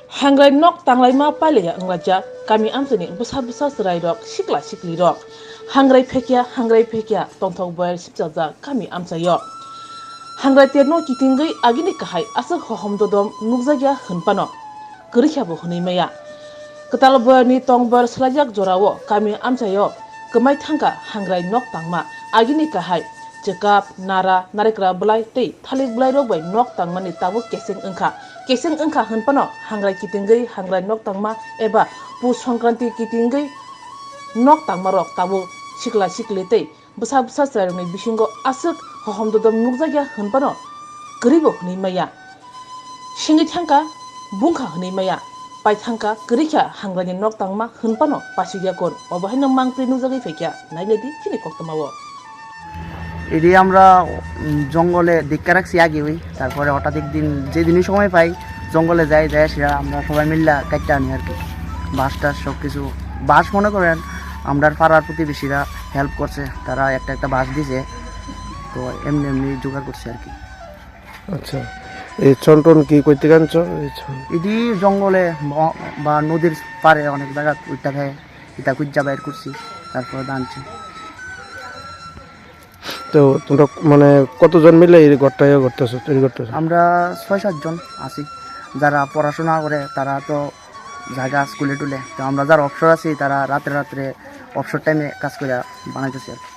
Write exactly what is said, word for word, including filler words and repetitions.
Hangrai nok tanglaima pailaiya wnglaijak kami amchaini bwsa bwsa chwrairok, sikla siklirok. Hangrai phekya, hangrai phekya, tongthok boyar sipchajak kami amchaio. Hangrai terno kitingwi agini kahai aswk hohom dodom nukjakya hwnphano kwrwikha bo hwnwi maya. Kwtal boyarni tong boyar swlaijak jorao kami amchaio kwmai thangkha hangrai nok tangma. Agini kahai chwkap, nara, narikra bwlai tei thalik bwlairok bai nok tangmani tabuk keseng wngkha. Keseng wngkha hwnphano hangrai kitingwi hangrai nok tangma eba Pus Songkranti kitingwi nok tangmarok tabuk sikla sikli tei bwsa bwsa chwrairokni bisingo aswk hohom dodom nukjakya hwnphano kwrwibo hwnwi maya. Singwi thangkha bungkha hwnwi maya, pai thangkha kwrwikha hangraini nok tangma hwnphano pasikya kun. Obo haino mangpri nukjagwi phaikha, nainadi chini koktwmao. এটি আমরা উম, জঙ্গলে দেখতে রাখছি আগে ওই, তারপরে হঠাৎ একদিন যেদিনই সময় পাই জঙ্গলে যাই, যাই সেটা আমরা সবাই মিল্লা কাটতে আনি আর কি। বাঁশ টাশ সব কিছু, বাঁশ মনে করেন আমরা পাড়ার প্রতিবেশীরা হেল্প করছে, তারা একটা একটা বাঁশ দিছে, তো এমনি এমনি জোগাড় করছি আর কি। আচ্ছা, এই ছন টন কি কই থেকে আনছো? এই ছন- এটি জঙ্গলে ম- বা নদীর পাড়ে অনেক জায়গা উঠতে থাকে, এটা খুঁজা বাইর করছি, তারপরে আনছি। তো তোমরা মানে কতজন মিলে এই ঘরটা ইয়ে করতেছো, তৈরি করতেছো? আমরা ছয় সাতজন আছি, যারা পড়াশোনা করে তারা তো জায়গা স্কুলে টুলে, তো আমরা যারা অবসর আছি তারা রাত্রে রাত্রে অবসর টাইমে কাজ করে বানাইতেছি আর কি।